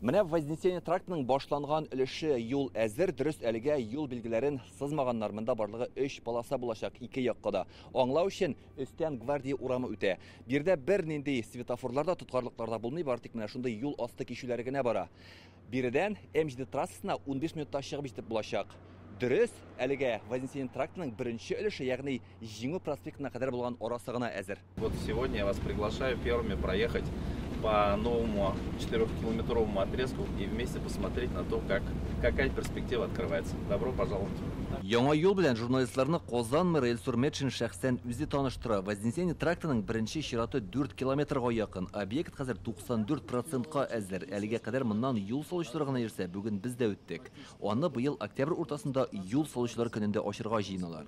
Менә Вознесение трактының башланган өлеше юл әзер, дөрес әлегә юл билгеләрен сызмаганнар. Монда барлыгы 3 полоса булачак ике якка да. Аңлау өчен өстән Гвардия урамы үтә. Биредә бернинди светофорлар да, тоткарлыклар да булмый, бары тик менә шундый юл асты кичүләре генә бара. Биредән М7 трассасына 15 минутта чыгып җитеп булачак. Дөрес, әлегә Вознесение трактының беренче өлеше, ягъни Җиңү проспектына кадәр булган арасы гына әзер. Вот сегодня я вас приглашаю первыми проехать по новому 4-километровому отрезку и вместе посмотреть на то, какая перспектива открывается. Добро пожаловать! Яңа юл белән журналистларны Казан мэры Илсур Метшин шәхсән үзе таныштыра. Вознесение трактының беренче чираты 4 километрга якын. Объект хәзер 94 процентка әзер. Әлегә кадәр моннан юл салучылар гына йөрсә, бүген без дә үттек. Аны быел октябрь уртасында юл салучылар көнендә ачырга җыеналар.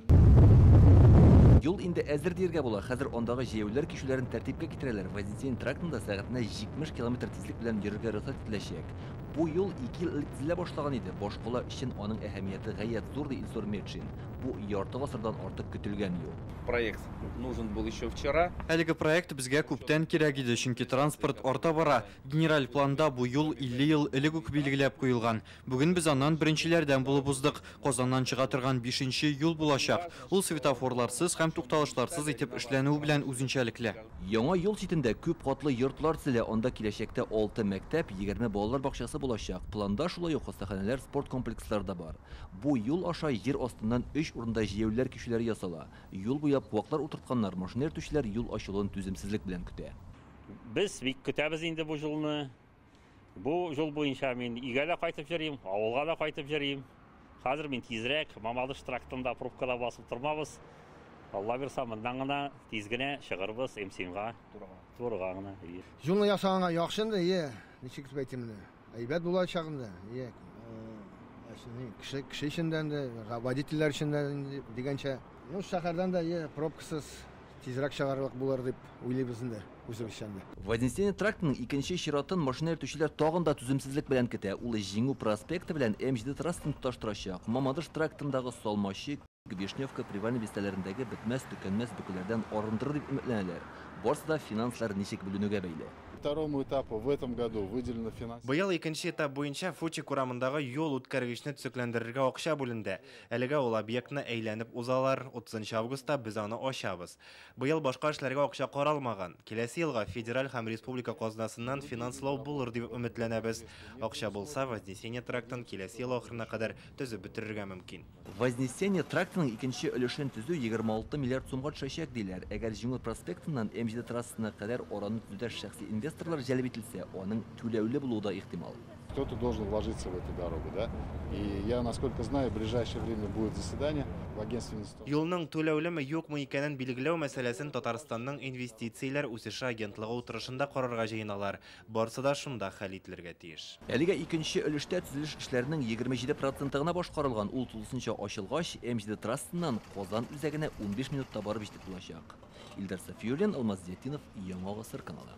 Юл инде әзер дияргә була. Хәзер андагы җәяүлеләр кичүләрен тәртипкә китерәләр. Вознесение трактында сәгатенә 70 километр тизлек белән йөрергә рөхсәт ителәчәк. Бу юл 2 ел элек төзелә башлаган иде. Башкала өчен аның әһәмияте гаять зур, ди Илсур Метшин. Бу ярты гасырдан артык көтелгән юл. Проект нужен был еще вчера. Әлеге проект безгә күптән кирәк иде, чөнки транспорт арта бара. Генераль планда бу юл 50 ел элек үк билгеләп куелган. Бүген без аннан беренчеләрдән булып уздык. Казаннан чыга торган 5нче юл булачак. Ул светофорларсыз һәм тукталышларсыз итеп эшләнүе белән үзенчәлекле. Яңа юл читендә күп катлы йортлар төзелә. Анда киләчәктә 6 мәктәп, 20 балалар бакчасы булачак. Планда шулай ук хастаханәләр, спорт комплекслары да бар. Бу юл аша җир астыннан 3 урында җәяүлеләр кичүләре ясала. Юл буйлап куаклар утыртканнар, машина йөртүчеләр юл ачылуын түземсезлек белән көтә. Без бик көтәбез инде бу юлны. Бу юл буенча мин өйгә дә кайтып йөрим, авылга да кайтып йөрим. Хәзер мин тизрәк Мамадыш трактында пробкада басып тормабыз. Алла бирса, моннан гына тиз генә чыгырбыз М7-га. Турыга гына. Юлны ясаганга яхшы инде, ие, ничек дип әйтим инде. Әйбәт булачак инде, ие. Кеше, кеше өчен дә инде, водительләр өчен дә инде дигәнчә. Ну, шәһәрдән дә, ие, пробкасыз тизрәк чыгарлык булыр дип уйлыйбыз инде үзебезчә инде. Вознесение трактының икенче чиратын машина йөртүчеләр тагын да түземсезлек белән көтә. Ул Җиңү проспекты белән М7 трассасын тоташтырачак. Мамадыш трактындагы Салмачы, Вишневка, Привальный бистәләрендәге бетмәс, төкәнмәс бөкеләрдән арындырыр дип өметләнәләр. Барсы да финанслар ничек бүленүгә бәйле. Второму этапу в этом году выделено финансирование. Быел икенче этап буенча Фучик урамындагы юл үткәргечне төзекләндерергә акча бүленде. Әлегә ул объектны әйләнеп узалар. 30 августта без аны ачабыз. Быел башка эшләргә акча каралмаган. Киләсе елга федераль һәм республика казнасыннан финанслау булыр дип өметләнәбез. Акча булса, Вознесение трактын киләсе ел ахырына кадәр төзеп бетерергә мөмкин. Вознесение трактының икенче өлешен төзү 26 миллиард сумга төшәчәк диләр. Әгәр Җиңү проспектыннан М7 трассасына кадәр араны төзүдә шәхси инвесторлар җәлеп ителсә, аның түләүле булуы да ихтимал. Кто-то должен вложиться в эту дорогу, да? И я, насколько знаю, в ближайшее время будет заседание в агентстве инвестиционного. Юлның түләүлеме юкмы икәнен билгеләү мәсьәләсен Татарстанның инвестицияләр үсеше агентлыгы утырышында карарга җыеналар. Барсы да шунда хәл ителергә тиеш. Әлегә икенче өлештә төзелеш эшләренең 27 проценты гына башкарылган. Ул тулысынча ачылгач, М7 трассасыннан Казан үзәгенә 15 минутта барып җитеп булачак. Илдар Сафиуллин, Алмаз Зиятдинов, Яңа Гасыр каналы.